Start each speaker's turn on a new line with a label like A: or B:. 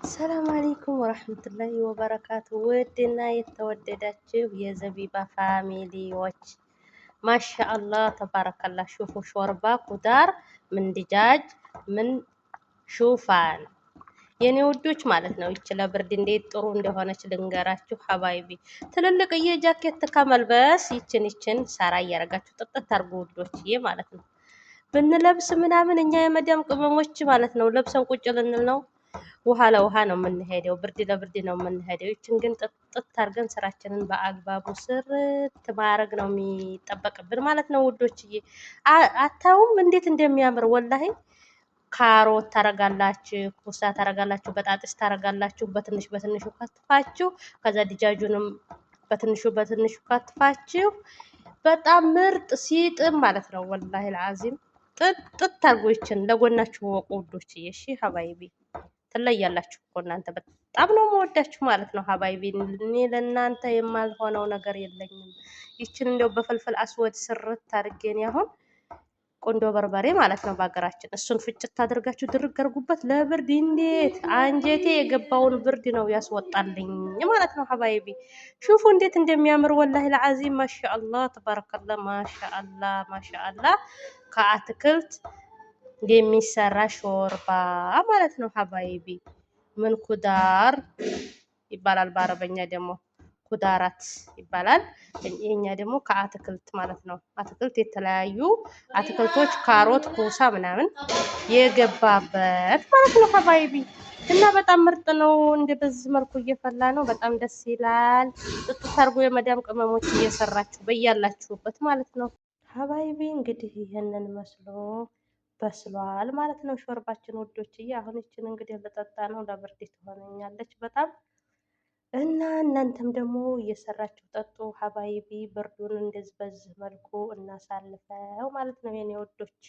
A: ሰላም አለይኩም ወራህመቱላሂ ወበረካቱ። ውድና የተወደዳችሁ የዘቢባ family ዎች፣ ማሻአላህ ተባረከላ። شوفوا ሾርባ خضار من دجاج من شوفان የኔ ውዶች ማለት ነው። ይች ለብርድ እንዴት ጥሩ እንደሆነች ልንገራችሁ حبايبي። ትልልቅዬ ጃኬት ከመልበስ ይችን ሰራ እያደረጋችሁ ጥጥት አድርጉ ውዶችዬ ማለት ነው። ብንለብስ ምናምን እኛ የመዳም ቅመሞች ማለት ነው ለብሰን ቁጭ ልንል ነው። ውሃ ለውሃ ነው የምንሄደው፣ ብርድ ለብርድ ነው የምንሄደው። ይችን ግን ጥጥት አድርገን ስራችንን በአግባቡ ስርት ማድረግ ነው የሚጠበቅብን ማለት ነው ውዶችዬ። አታውም እንዴት እንደሚያምር ወላሂ። ካሮት ታረጋላችሁ፣ ኩሳ ታረጋላችሁ፣ በጣጥስ ታረጋላችሁ። በትንሽ በትንሹ ከትፋችሁ ከዛ ድጃጁንም በትንሹ በትንሹ ከትፋችሁ በጣም ምርጥ ሲጥም ማለት ነው። ወላሂ ልዓዚም ጥጥት አድርጎ ይችን ለጎናችሁ ወቁ ውዶችዬ። እሺ حبايبي ትለያላችሁ እኮ እናንተ፣ በጣም ነው መወዳችሁ ማለት ነው حبايبي። እኔ ለእናንተ የማልሆነው ነገር የለኝም። ይችን እንደው በ فلفل أسود ስርት አድርጌን አሁን ቆንዶ በርበሬ ማለት ነው በሀገራችን። እሱን ፍጭት አድርጋችሁ ድርግ አድርጉበት። ለብርድ እንዴት አንጀቴ የገባውን ብርድ ነው ያስወጣልኝ ማለት ነው حبايبي። شوفوا እንዴት እንደሚያምር والله العظيم። ማሻአላህ ተባረከላ፣ ማሻአላህ ማሻአላህ። ከአትክልት የሚሰራ ሾርባ ማለት ነው حبايبي። من خضار ይባላል በአረበኛ ደግሞ خضارات ይባላል። የኛ ደግሞ ከአትክልት ማለት ነው። አትክልት የተለያዩ አትክልቶች ካሮት፣ ኩሳ ምናምን የገባበት ማለት ነው حبايبي እና በጣም ምርጥ ነው። እንደ በዚህ መልኩ እየፈላ ነው። በጣም ደስ ይላል። ጥጥት አድርጎ የመዳም ቅመሞች እየሰራችሁ በያላችሁበት ማለት ነው حبايبي። እንግዲህ ይህንን መስሎ በስሏል ማለት ነው ሾርባችን ውዶችዬ። አሁን ይችን እንግዲህ ልጠጣ ነው። ለብርድ ትሆነኛለች በጣም እና እናንተም ደግሞ እየሰራችሁ ጠጡ حبايبي። ብርዱን እንደዚህ በዚህ መልኩ እናሳልፈው ማለት ነው የኔ ውዶች።